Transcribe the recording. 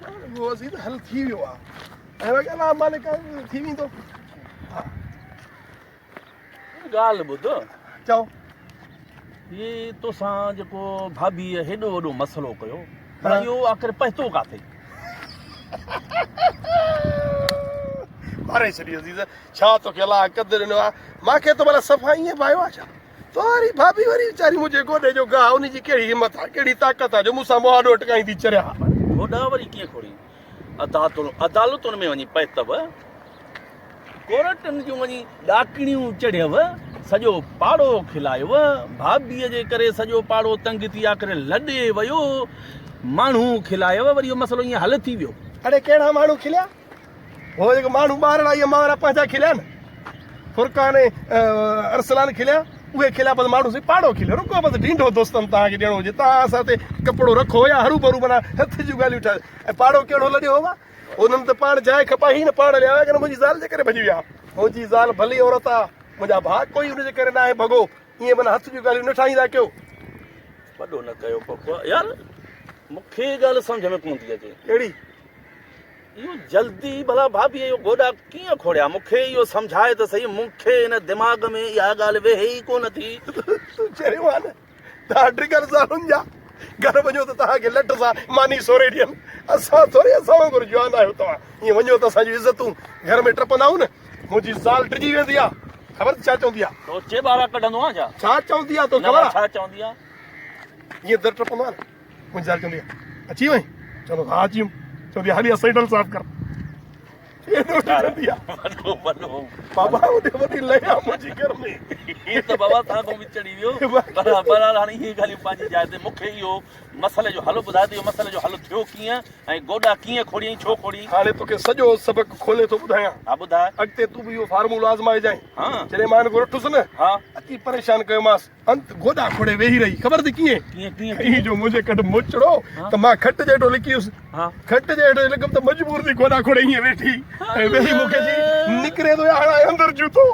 جيڪو آهي اهو عزيز حل ٿي ويو آهي ۽ باقي الله مالڪ آهي ٿي ويندو. ها. ڳالهه ٻڌ. چئو. هي توسان جيڪو ڀاڀيء هيڏو وڏو مسئلو ڪيو پر اهو آخر پهتو ڪاٿي؟ ماري ڇڏي عزيز ڇا توکي الله قدر ڏنو آهي مان کي تو ڀلا صفا ائين ڀايو آهي ڇا؟ تواري ڀاڀي وري ويچاري منهنجي گوڏي جو گاهه ان جي ڪهڙي همت آ ڪهڙي طاقت آ جو مون سان مهاڏو اٽڪائيندي چريا. گوڏا وري ڪيئن کوڙي عدالتن ۾ وڃي پهتو ڪورٽن جون وڃي ڏاڪڻيون چڙهيو سڄو پاڙو کلايو ڀاڀيء جي ڪري سڄو پاڙو تنگ ٿي آخر لڏي ويو ماڻهو کلايو وري اهو مسئلو ائين حل ٿي ويو. اڙي ڪهڙا ماڻهو کليا؟ هو جيڪي ماڻهو ٻارڙا اهي ماورا پنهنجا کليا نه فرقان ۽ ارسلان کليا اهي کليا بس ماڻهو سي پاڙو کليو رڳو بس ڍينڍو دوستن توهان کي ڏيڻو هجي توهان اسان تي ڪپڙو رکو يا هرو ڀرو معنيٰ هٿ جون ڳالهيون ٺاهي ۽ پاڙو ڪهڙو لڏيو هو انهن ته پاڻ جاء کپائي هئي نه پاڻ هليا ويا ڪن منهنجي زال جي ڪري ڀڄي ويا منهنجي زال ڀلي عورت آ منهنجا ڀاء ڪوئي ان جي ڪري ناهي ڀڳو ائين معنيٰ هٿ جون ڳالهيون نه ٺاهيندا ڪيو. وڏو نه ڪيو پپا يار مون کي ڳالهه سمجهه ۾ ڪونه ٿي اچي. ڪهڙي؟ اهو جلدي ڀلا ڀاڀيء اهو گوڏا ڪيئن کوڙيا؟ مون کي اهو سمجهاء ته سهي، مون کي هن دماغ ۾ اها ڳالهه ويهي ئي ڪونه ٿي. تون چريو آهين نه؟ توهان ڊگهن زالن جا گهر وڃو ته توهان کي لٺ سان ماني سوري ڏين. اسان ٿوري اسان وانگر جوان آهيو توهان. ائين وڃو ته اسان جون عزتون گهر ۾ ٽپندا آهيون نه. منهنجي زال ڊڄي ويندي آهي. خبر اٿئي ڇا چوندي آهي؟ تو چيٻارا ڪڍندو آهين ڇا؟ ڇا چوندي آهي توکي خبر آهي؟ ڇا چوندي آهي؟ ائين در ٽپندو آهي نه. منهنجي زال چوندي آهي اچي وئين؟ چوندو ها اچي ويم. چوندي آهي هلي آ سينڊل صاف ڪر. ايڏو ڊڄندي آهي. وڏو وڏو. بابا وڏي وڏي لئي آ منهنجي گهر ۾. هي ته بابا تان کان به چڙهي ويو. پر بهرحال هاڻي اهي ڳالهيون پنهنجي جاء تي مون کي اهو مسئلي جو حل ٻڌاء ته اهو مسئلي جو حل ٿيو ڪيئن ۽ گوڏا ڪيئن کوڙيائين ڇو کوڙيائين؟ هاڻي توکي سڄو سبق کولي ٿو ٻڌايان. ها ٻڌاء. اڳتي تون به اهو فارمولو آزمائجانء. ها. جڏهن مان هن کان رٺس نه. ها. اچي پريشان ڪيومانس. انت گوڏا کوڙي ويهي رهي. خبر اٿئي ڪيئن؟ ڪيئن ڪيئن ائين جو منهنجي ڪڍ موچڙو ته مان کٽ جي هيٺو لڪي ويس. کٽ جي هيٺو لڪم ته مجبور ٿي گوڏا کوڙي ائين ويٺي ۽ ويهي مون کي چئي نڪري ٿو يا هڻان اندر جوتو.